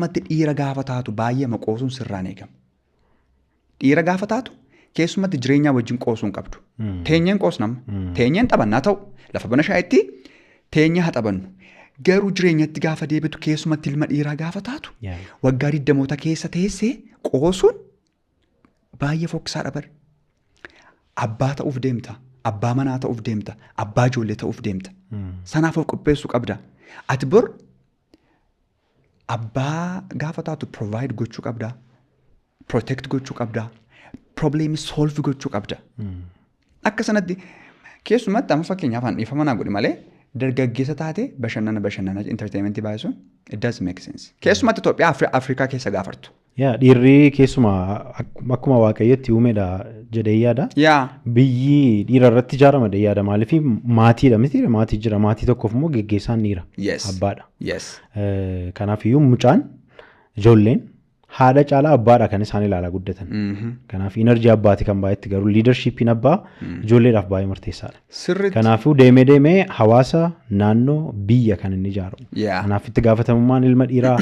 Keessumatti dhiira gaafa taatu baay'ee qoosuun sirraan eegamu. Dhiira gaafa taatu keessumatti jireenyaa wajjin qoosuu hin qabdu. Teenyeen qoosnama. Teenyeen taphannaa ta'u lafa bana shaayitti teenyee haa taphannu. Garuu jireenyatti gaafa deebitu, keessumatti ilma dhiiraa gaafa taatu, waggaa 20moota keessa teessee qoosuun baay'ee fokkisaadha bare. Abbaa ta'uuf deemta. Abbaa manaa ta'uuf deemta. Abbaa ijoollee ta'uuf deemta. Sanaaf of qopheessuu qabda. Ati bor abbaa gaafa taatu provide gochuu qabda. Protect gochuu qabda. Problem solve gochuu qabda. Akka sanatti keessumatti amma fakkeenyaaf an dhiifama naa godhi malee, dargaggeessa taate bashannana bashannana entertainmentii baay'isuun it does make sense. Keessumatti Itoophiyaa, Afrikaa keessa gaafartu. Yaa, dhiirri keessumaa akkuma Waaqayyotti uumedha jedhee yaada. Biyyi dhiira irratti ijaarama jedhee yaada. Maaliif? Maatiidha miti? Maatii jira. Maatii tokkoof immoo geggeessaan dhiira. Abbaadha. Kanaaf iyyuu mucaan, ijoolleen haadha caalaa abbaadha kan isaan ilaalaa guddatan. Kanaaf energy abbaati kan baay'eetti, garuu leadershipiin abbaa ijoolleedhaaf baay'ee murteessaadha. Kanaafuu deemee deemee hawaasa, naannoo, biyya kan inni ijaaru. Kanaaf itti gaafatamummaan ilma dhiiraa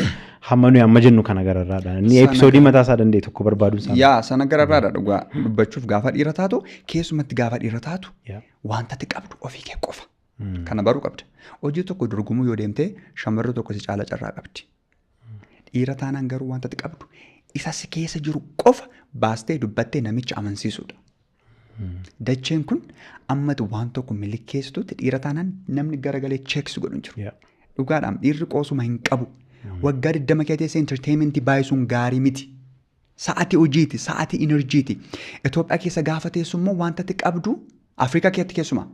hamma nuyi amma jennu kana gararraadha. Inni episode mataa isaa danda'e tokko barbaaduun isaa. Yaa, sana gararraadha. Dhugaa dubbachuuf gaafa dhiira taatu, keessumatti gaafa dhiira taatu, wanta ati qabdu ofii kee qofa. Kana baruu qabda. Hojii tokko dorgomuu yoo deemte shamarri tokko si caala carraa qabdi. Dhiira taanaan garuu wanta ati qabdu isa si keessa jiru qofa baastee dubbattee namicha amansiisuudha. Dacheen kun ammati waan tokko milikeessitutti dhiira taanaan namni garagalee check si godhu hin jiru. Dhugaadhaan dhiirri qoosuma hin qabu. Waggaa 20 kee teessee entertainmentii baay'isuun gaarii miti. Sa'atii hojiiti, sa'atii energyti. Itoophiyaa keessa gaafa teessu immoo wanta ati qabdu, Afrikaa keessatti keessumaa.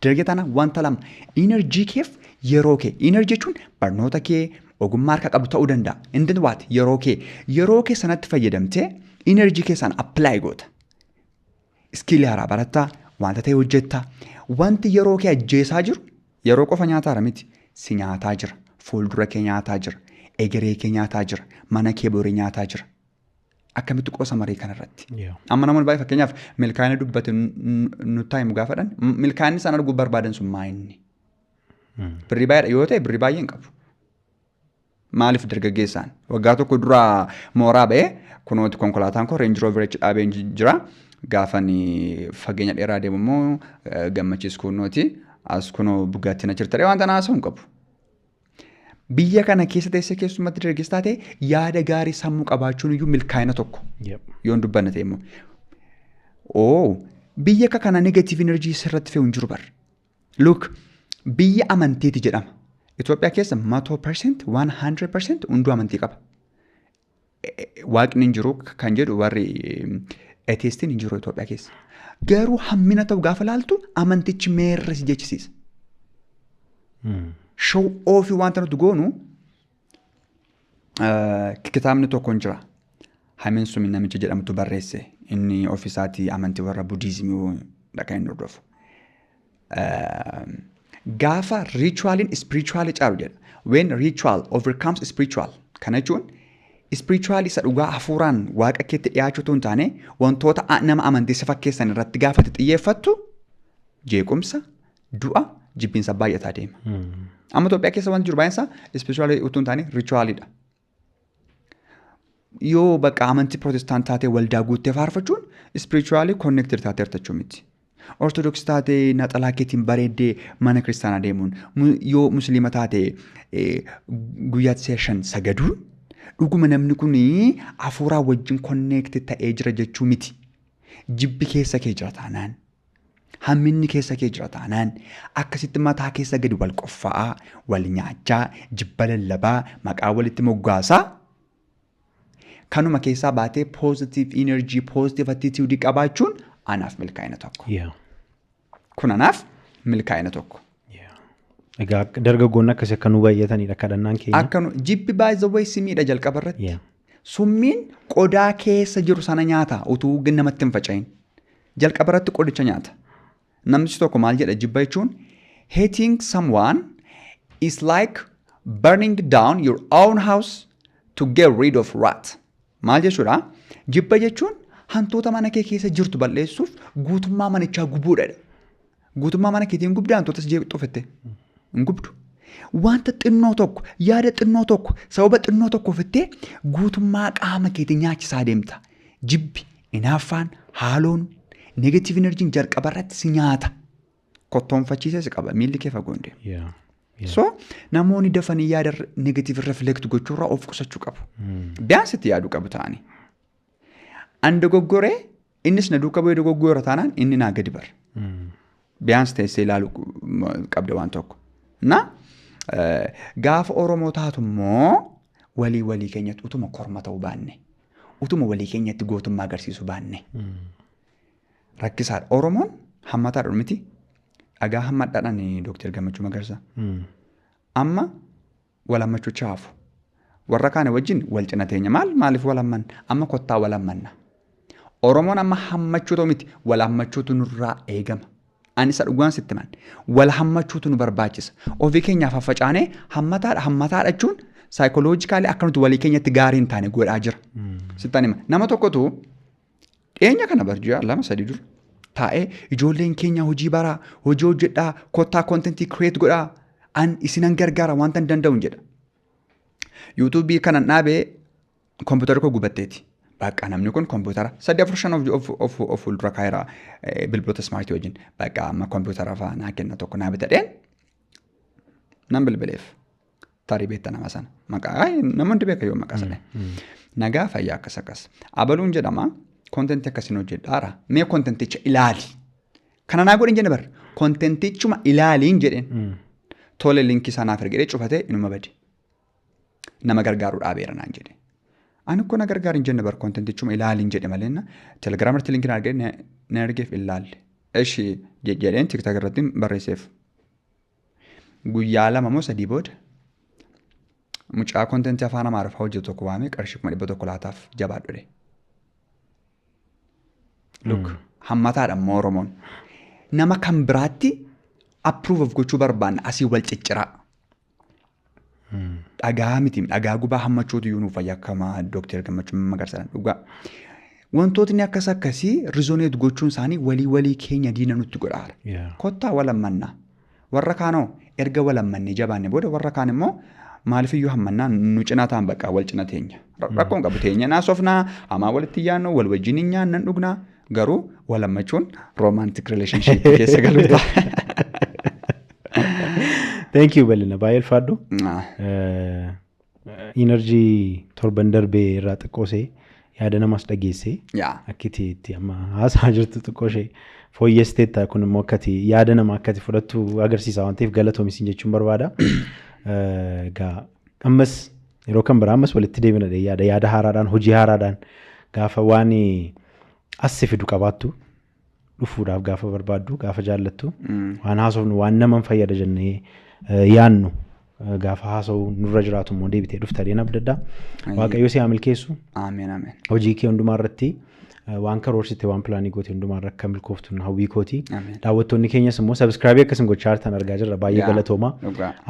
Dargaggeessa taanaan wanta lama, energy keef yeroo kee. Energy jechuun barnoota kee, ogummaa harka qabdu ta'uu danda'a. Inni waati yeroo kee. Yeroo kee sanatti fayyadamtee energy kee sana apply goota. Skill haaraa barattaa, wanta ta'e hojjettaa. Wanti yeroo kee ajjeesaa jiru yeroo qofa nyaataara miti. Si nyaataa jira. Fuuldura kee nyaataa jira. Egeree kee nyaataa jira. Mana kee borii nyaataa jira. Akkamitti qoosa marii kanarratti? Amma namoonni baay'ee fakkeenyaaf milkaa'ina dubbate nutti himu gaafadhan, milkaa'inni isaan arguu barbaadan sun maa inni? Birrii baay'eedha yoo ta'e, birrii baay'ee hin qabu. Maaliif? Dargaggeessaan waggaa tokko duraa mooraa ba'ee kunooti konkolaataan koo Range Rover achi dhaabee jira. Gaafan fageenya dheeraa deemu immoo Gammachiis kunooti as kunoo Bugatti na jirta wanta naasa'u hin qabu. Biyya kana keessa teessee, keessumatti dargaggeessa taate, yaada gaarii sammuu qabaachuun iyyuu milkaa'ina tokko. Yoon dubbanna ta'e immoo. Oo, biyya akka kana negative energy sirratti fe'u hin jiru barra. Look, biyya amantiiti jedhama. Itoophiyaa keessa 100%, 100% hunduu amantii qaba. Waaqni hin jiru kan jedhu warri atheistiin hin jiru Itoophiyaa keessa. Garuu hammina ta'u gaafa laaltu amantichi meerre si jechisiisa. Show off wanta nuti goonu, kitaabni tokko hin jira. Hamin Sumi namicha jedhamutu barreesse. Inni ofiisaatii amantii warra Budiizimii dha kan inni hordofu. Gaafa ritualiin spiritualii caalu jedha. When ritual overcomes spiritual. Kana jechuun spiritual isa dhugaa hafuuraan Waaqa keetti dhiyaachuu otoo hin taane wantoota nama amantii si fakkeessan irratti gaafa ati xiyyeeffattu, jeequmsa, du'a, jibbiinsa baay'ataa deema. Amma Itoophiyaa keessa wanti jiru baay'een isaa spiritualii utuu hin taane ritualidha. Yoo bakka amantii Protestant taatee waldaa guuttee faarfachuun spiritually connected taateerta jechuu miti. Ortodoksii taatee naxalaa keetiin bareeddee mana kiristaanaa deemuun, yoo Musliima taate guyyaatti si'a shan sagaduun dhuguma namni kun hafuuraa wajjin connect ta'ee jira jechuu miti. Jibbi keessa kee jira taanaan, hamminni keessa kee jira taanaan, akkasitti mataa keessa gadi wal qoffa'aa, wal nyaachaa, jibba lallabaa, maqaa walitti moggaasaa, kanuma keessaa baatee positive energy, positive attitude qabaachuun anaaf milkaa'ina tokko. Kun anaaf milkaa'ina tokko. Egaa dargaggoonni akkasii akka nu baay'atanidha kadhannaan keenya. Akka nu jibbi, by the way, simiidha jalqaba irratti. Summiin qodaa keessa jiru sana nyaata utuu namatti hin faca'in. Jalqaba irratti qodicha nyaata. Namichi tokko maal jedha? Jibba jechuun, hating someone is like burning down your own house to get rid of rat. Maal jechuudha? Jibba jechuun hantuuta mana kee keessa jirtu balleessuuf guutummaa manichaa gubuudha. Guutummaa mana keetiin gubdaa hantuuta si jeeqxu fette? Hin gubdu. Wanta xinnoo tokko, yaada xinnoo tokko, sababa xinnoo tokko ofittee guutummaa qaama keetii nyaachisaa deemta. Jibbi, hinaaffaan, haaloon, negative energy jalqaba irratti si nyaata. Kottoonfachiisee si qaba, miilli kee fagoo hin deemu. So namoonni dafanii yaada negative reflect gochuurraa of qusachuu qabu. Biyyaansi itti yaaduu qabu ta'anii. An dogoggoree innis na duukaa bu'ee dogoggora taanaan inni naa gadi bara. Biyyaansi teessee ilaaluu qabda waan tokko. Na gaafa Oromoo taatu immoo walii walii keenyatti utuma korma ta'uu baanne, utuma walii keenyatti gootummaa agarsiisuu baanne. Rakkisaadha. Oromoon hammataadha miti. Dhagaa hammadhaadhaan Dooktar Gammachuu Magarsaa. Amma wal hammachuu haafu. Warra kaan wajjin wal cina teenya maal maaliif wal hammanna? Amma kottaa wal hammanna. Oromoon amma hammachuu ta'u miti, wal hammachuutu nurraa eegama. Ani isa dhugaan sitti himan. Wal hammachuutu nu barbaachisa. Ofii keenyaaf faffacaanee hammataadha hammataadha jechuun psychologically akka nuti walii keenyatti gaarii hin taane godhaa jira. Sittan hima. Nama tokkotu dhiyeenya kana barjaa 2-3 dura taa'ee ijoolleen keenya hojii baraa, hojii hojjedhaa, kottaa content create godhaa, an isinan gargaara wanta hin danda'u jedha. YouTubeii kanan dhaabee kompiitara koo gubatteeti. Bakka namni kun kompiitara 3 4 5 of fuuldura kaa'eera bilbiloota smartii wajjin. Bakka amma kompiitara fa'aa naa kenna tokko naa bitadheen nan bilbileef. Tarii beekta nama sana. Maqaa namoonni beeka yoo maqaa sana. Nagaa fayyaa akkas akkas. Abaluun jedhama. Contentii akkasiin hojjedhaara. Mee contenticha ilaali. Kana naa godhin jenne bara. Contentichuma ilaaliin jedheen. Tole linkii isaa naaf ergee cufatee inuma bade. Nama gargaaruu dhaabeera naan jedhe. Ani kun na gargaar hin jenne bara, contentichuma ilaaliin jedhe malee Telegram irratti linkii na argee na ergeef ilaalle. Eshi jedheen TikTok irratti barreesseef. Guyyaa 2 moo 3 booda mucaa contentii afaan Amaariffaa hojjetu tokko waamee qarshii 100,000 laataaf jabaadhu jedhe. Look, hammataadha immoo Oromoon. Nama kan biraatti approve of gochuu barbaanna, asii wal cicciraa. Dhagaa miti, dhagaa gubaa hammachuutu iyyuu nuuf fayyaa akkama Dooktar Gammachuu Magarsaa dhugaa. Wantootni akkas akkasii resonate gochuun isaanii walii walii keenya diina nutti godhaara. Kottaa wal hammannaa. Warra kaanoo erga wal hammannee jabaanne booda warra kaan immoo maaliif iyyuu hammannaa nu cinaa ta'an, bakka wal cina teenya. Rakkoon qabu, teenya naasofnaa, hamaa walitti yaannu, wal wajjin hin nyaannan dhugnaa, garuu wal hammachuun romantic relationship keessa galuu ta'a. Thank you Bal'ina, baay'ee ulfaadhu. Energy torban darbee irraa xiqqoosee yaada namas dhageessee akkiti itti amma haasaa jirtu xiqqoo ishee fooyyessiteetta, kun immoo akkati yaada nama akkati fudhattu agarsiisa waan ta'eef galatoomi jechuun barbaada. Egaa ammas yeroo kan biraa ammas walitti deebina yaada yaada haaraadhaan, hojii haaraadhaan, gaafa waan as si fidu qabaattu, dhufuudhaaf gaafa barbaaddu, gaafa jaallattu, waan haasofnu waan nama fayyada jennee yaannu gaafa haasa'u nurra jiraatu immoo deebitee dhufta deena abdaddaa. Waaqayyo si haa milkeessu. Ameen ameen. Hojii kee hundumaa irratti, waan karoorsite, waan planii goote hundumaa irra akka milkooftu hawwii kooti. Daawwattoonni keenyas immoo subscribe akkasin gochaa jirtan argaa jirra, baay'ee galatooma.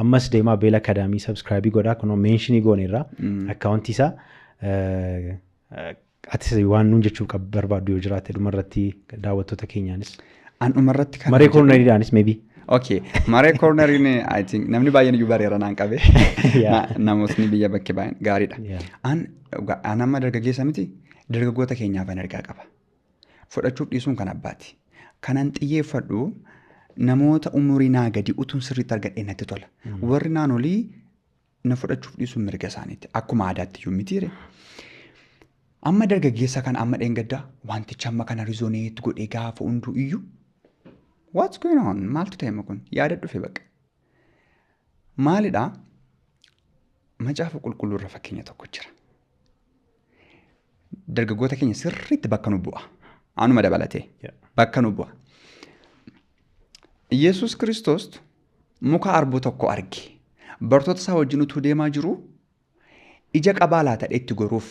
Ammas deemaa Beela Academy subscribe godhaa, kunoo mention gooneerra accountii isaa. Atis waan nuun jechuu barbaaddu yoo jiraate dhumarratti daawwattoota keenyaanis. An dhumarratti kan Maree Corneriidhaanis maybe. Okay, Maree Corneriin I think namni baay'een iyyuu bareera naan qabe. Namootni biyya bakkee baay'een gaariidha. An amma dargaggeessa miti, dargaggoota keenyaaf an ergaa qaba. Fudhachuuf dhiisuun kan abbaati. Kanan xiyyeeffadhu namoota umurii naa gadi utuun sirriitti argadhee natti tola. Warri naan olii na fudhachuuf dhiisuun mirga isaaniiti. Akkuma aadaatti iyyuu mitiire. Amma dargaggeessa kan amma dheengaddaa wanticha amma kana resonate godhee gaafa hunduu iyyuu what's going on, maaltu ta'e kun yaada dhufe baqa. Maalidhaa, macaafa qulqulluu irra fakkeenya tokko jira. Dargaggoota keenya sirriitti bakka nu bu'a. Anuma dabalatee bakka nu bu'a. Yesuus Kiristoos muka arbuu tokko arge. Bartoota isaa wajjin utuu deemaa jiru ija qabaa laata itti goruuf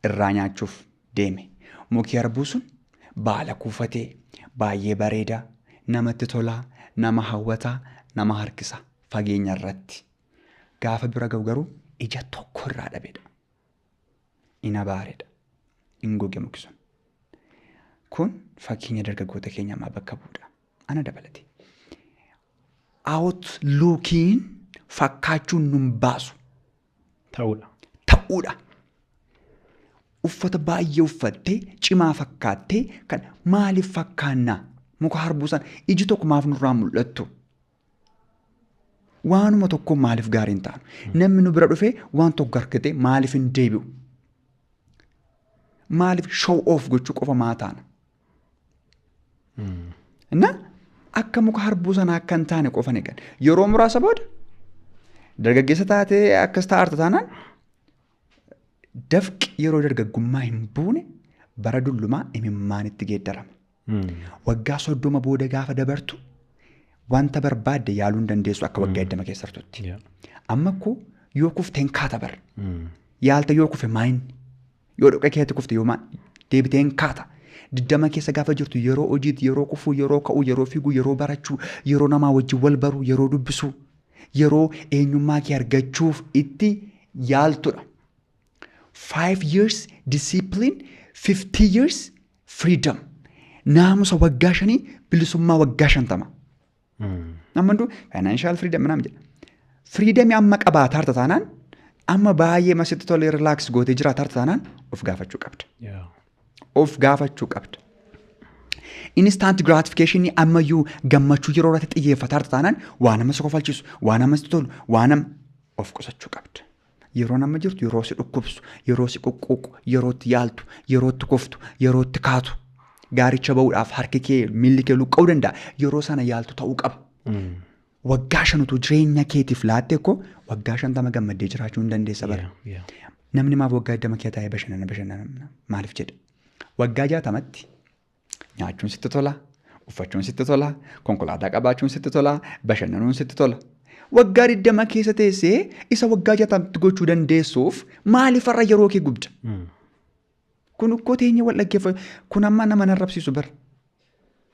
irraa nyaachuuf deeme. Muki arbuu sun baala kuufatee baay'ee bareedaa, namatti tolaa, nama hawwataa, nama harkisa fageenya irratti. Gaafa bira ga'u garuu ija tokko irraa dhabedha. In abaaredha. In goge muki sun. Kun fakkeenya dargaggoota keenya ammaa bakka bu'uudha. Ana dabalate. Outlookiin Fakkaachuun nun baasu. Ta'uudha. Ta'uudha. Uffata baay'ee uffattee cimaa fakkaattee kan maaliif fakkaannaa? Muka harbuu sana iji tokko maaf nurraa mul'attu? Waanuma tokko maaliif gaarii hin taanu? Namni nu bira dhufee waan tokko argatee maaliif hin deebi'u? Maaliif show off gochuu qofa maa taana? Na akka muka harbuu sanaa akka hin taane qofa ni eegan. Yeroo muraasa booda dargaggeessa taatee akkas ta'arta taanaan dafqi yeroo dargaggummaa hin buune bara dullumaa imimmaanitti geeddarama. Waggaa 30 booda gaafa dabartu wanta barbaadde yaaluu hin dandeessu akka waggaa 20 keessa turtutti. Amma koo yoo kufte hin kaata bara. Yaalta yoo kufe maayinni? Yoo dhoqee keetti kufte yoo maal? Deebitee hin kaata. 20 keessa gaafa jirtu yeroo hojiitti, yeroo kufuu, yeroo ka'uu, yeroo fiiguu, yeroo barachuu, yeroo namaa wajjin wal baruu, yeroo dubbisuu, yeroo eenyummaa kee argachuuf itti yaaltudha. 5 years discipline, 50 years freedom. Naamusa waggaa 5 bilisummaa waggaa 50. Amma hunduu financial freedom naam jedha. Freedom amma qabaataa harta taanaan amma baay'ee masitti tolee relax gootee jiraata harta taanaan of gaafachuu qabda. Of gaafachuu qabda. Instant gratification ammayyuu gammachuu yeroo irratti xiyyeeffata harta taanaan waan nama si kofalchiisu, waan nama si tolu, waan nama of qusachuu qabda. Yeroo nama jirtu yeroo si dhukkubsu, yeroo si quqquuqu, yeroo itti yaaltu, yeroo itti kuftu, yeroo itti kaatu. Gaaricha ba'uudhaaf harki kee miilli kee luqqa'uu danda'a. Yeroo sana yaaltu ta'uu qaba. Waggaa 5 jireenya keetiif laattee koo waggaa 50 gammaddee jiraachuu hin dandeessa bara. Namni maaf waggaa 20 kee taa'ee bashannana maaliif jedha? Waggaa 60tti nyaachuun sitti tola, uffachuun sitti tola, konkolaataa qabaachuun sitti tola, bashannanuun sitti tola. Waggaa 20 keessa teessee isa waggaa 60tti gochuu dandeessuuf maaliif har'a yeroo kee gubda? Kun ukkoo teenyee wal dhaggeeffatu kun amma nama narrabsiisu bara.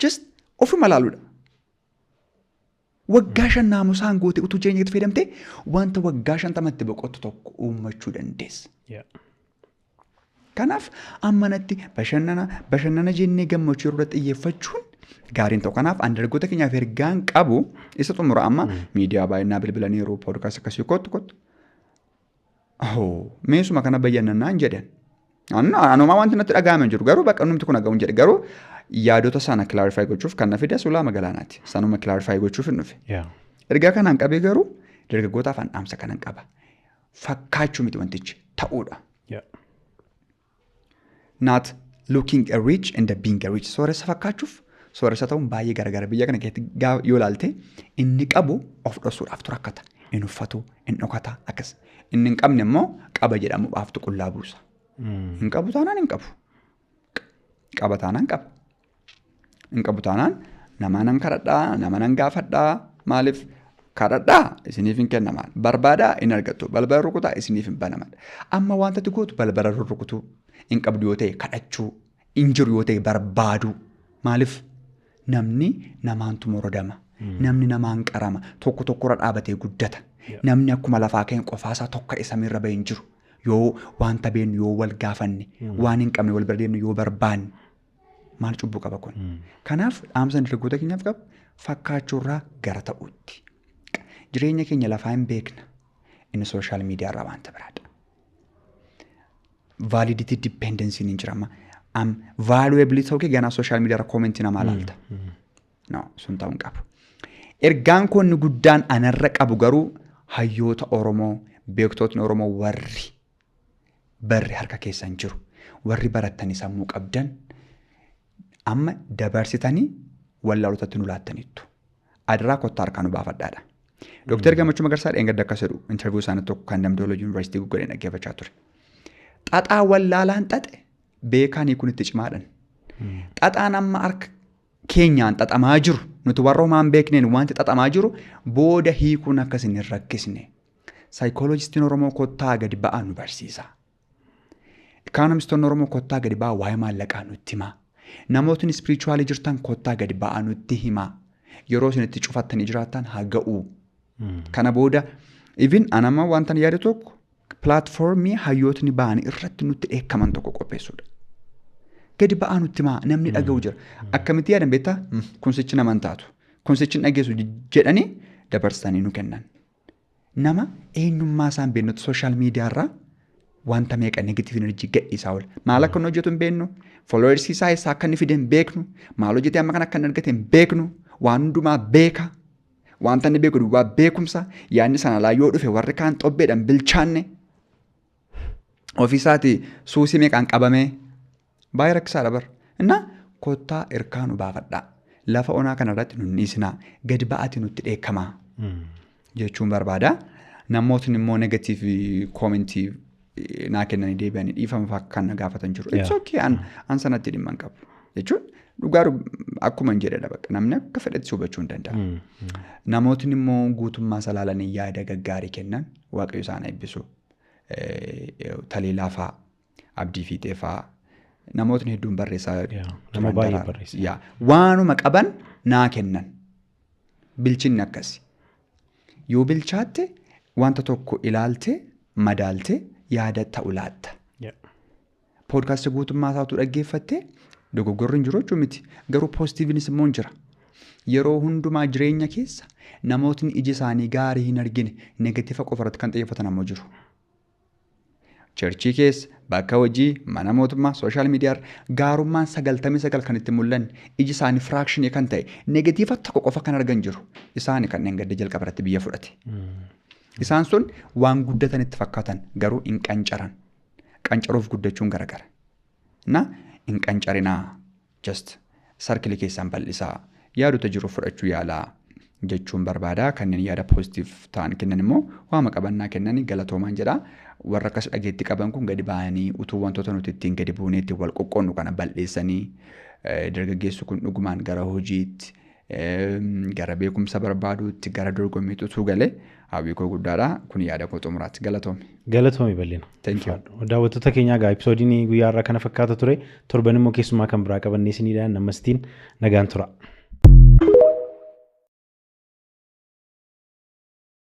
Just ofuma ilaaluudha. Waggaa 5 naamusaan goote utuu jireenya keetti fayyadamtee wanta waggaa 50tti boqottu tokko uummachuu dandeessa. Kanaaf amma natti bashannana jennee gammachuu yeroo irratti xiyyeeffachuun gaariin ta'u. Kanaaf ani dargaggoota keenyaaf ergaan qabu isa xumura amma miidiyaa baay'inaa bilbilaniiru poodkaast akkasii kottu kottu. Meesuma kana bayyannannaan jedhan. Anumaa wanti natti dhaga'ame jiru garuu bakka numti kun dhaga'uun jedhe garuu yaadota sana clarify gochuuf kan na fide sulaa magalaanaati. Sanuma clarify gochuuf hin dhufe. Ergaa kanaan qabee garuu dargaggootaaf an dhaamsa kanan qaba. Fakkaachuu miti wantichi ta'uudha. Not looking a rich and being a rich. Sooressa fakkaachuuf sooressa ta'uun baay'ee garagara. Biyya kana keessatti yoo ilaalte inni qabu of dhoksuudhaaf rakkata. Inni uffatu, inni dhokata akkas. Inni hin qabne immoo qaba jedhamuudhaaf qullaa buusa. Hin qabu taanaan hin qabu. Qaba taanaan qaba. Hin qabu taanaan nama nan kadhadhaa, nama nan gaafadhaa. Maaliif kadhadhaa isiniif hin kennaman. Barbaadaa hin argattu. Balbala rukutaa isiniif hin banaman. Amma wanta ati gootu balbala rukutuu. Hin qabdu yoo ta'e kadhachuu. Hin jiru yoo ta'e barbaaduu. Maaliif namni namaantu morodama. Namni namaan qarama. Tokko tokkorra dhaabatee guddata. Namni akkuma lafaa ka'een qofaasaa tokko isa samiirra bahee hin jiru. Yoo wanta beeknu yoo wal gaafanne waan hin qabne wal bira deemne yoo barbaanne maal cubbuu qaba kun? Kanaaf dhaamsa dargaggoota keenyaaf qabu fakkaachuurraa gara ta'uutti. Jireenya keenya lafaa hin beekna. Inni sooshaal miidiyaa irraa wanta biraadha. Validity dependency hin jira amma. Am valuable ta'uu kee ganaa sooshaal miidiyaa irra koomentii namaa laalta. No, sun ta'uu hin qabu. Ergaan koo inni guddaan anarra qabu garuu hayyoota Oromoo, beektootni Oromoo warri barri harka keessan jiru, warri barattanii sammuu qabdan amma dabarsitanii wallaalotatti nu laattaniittu. Adaraa kottaa harkaa nu baafadhaadha. Dooktar Gammachuu Magarsaa dheengadda akkas jedhu intarviiyuu isaanii tokko kan Damdooloo Yuunivarsiitii godheen dhaggeeffachaa ture. Xaxaa wallaalaan xaxe beekaan kun itti cimaadhan. Xaxaan amma harka keenyaan xaxamaa jiru nuti warra homaa hin beekneen wanti xaxamaa jiru booda hiikuun akkas hin rakkisne. Saayikooloojistiin Oromoo kottaa gadi ba'aa nu barsiisa. Ikaanomistoonni Oromoo kottaa gadi ba'aa waa'ee maallaqaa nutti himaa. Namootni ispirichuwaalii jirtan kottaa gadi ba'aa nutti himaa. Yeroo isin itti cufattanii jiraattan haa ga'u. Kana booda even anama wanta yaadu tokko pilaatfoormii hayyootni ba'an irratti nutti dheekkaman tokko qopheessuudha. Gadi ba'aa nutti himaa namni dhaga'u jira. Akkamitti yaadan beektaa? Kun sichi nama hin taatu. Kun sichi hin dhageessu jedhanii dabarsanii nu kennan. Nama eenyummaa isaan beeknutu social media irraa wanta meeqa negative energy gadhiisaa oola. Maal akka inni hojjetu hin beeknu, followers isaa eessaa akka inni fide hin beeknu, maal hojjetee amma kana akka inni argate hin beeknu, waan hundumaa beeka. Wanta inni beeku duwwaa beekumsa, yaadni sana alaa yoo dhufe warri kaan xobbeedhaan bilchaanne. Ofiisaati suusii meeqaan qabamee baay'ee rakkisaadha bara. Innaa kottaa irkaa nu baafadhaa. Lafa onaa kanarratti nu dhiisinaa. Gadi ba'aati nutti dheekkamaa jechuun barbaada. Namootni immoo negative comment naa kennanii deebi'anii dhiifama fa'aa kan na gaafatan jiru. It's okay, an sanatti dhimma hin qabu. Jechuun dhugaa akkuma hin jedhedha bakka namni akka fedhetti hubachuu hin danda'a. Namootni immoo guutummaa isaa ilaalanii yaada gaggaarii kennan Waaqayyo isaan eebbisu. Taliilaa fa'aa, Abdii Fiixee fa'aa namootni hedduun barreessaa Nama baay'ee barreessa. Waanuma qaban naa kennan. Bilchinni akkasi. Yoo bilchaatte wanta tokko ilaalte madaalte yaada ta'u laatta. Poodkaastii guutummaa isaatu dhaggeeffatte dogoggorri hin jiru jechuu miti. Garuu poozitiivinis immoo hin jira. Yeroo hundumaa jireenya keessa namootni iji isaanii gaarii hin argine negative qofa irratti kan xiyyeeffatan ammoo jiru. Church keessa, bakka hojii, mana mootummaa, social media gaarummaan 99 kan itti mul'anne iji isaanii fraction kan ta'e negative tokko qofa kan argan jiru. Isaani kanneen gadda jalqaba irratti biyya fudhate. Isaan sun waan guddatan itti fakkaatan garuu hin qancaran. Qancaruuf guddachuun garagara. Na hin qancarinaa, just circle keessaan bal'isaa, yaadota jiru fudhachuu yaalaa jechuun barbaada. Kanneen yaada positive ta'an kennan immoo waama qabannaa kennanii galatoomaan jedha. Warra akkas dhageetti qaban kun gadi ba'anii utuu wantoota nuti ittiin gadi buunee ittiin wal qoqqoonnu kana bal'eessanii dargaggeessu kun dhugumaan gara hojiitti, gara beekumsa barbaaduutti, gara dorgommiitti utuu galee hawwii koo guddaadha. Kun yaada koo xumuraatti. Galatoomi. Galatoomi bal'ina. Thank you. Daawwattoota keenyaa egaa episoodiin guyyaa har'aa kana fakkaata ture. Torban immoo keessumaa kan biraa qabannee isiniidhaan nammastiin nagaan tura.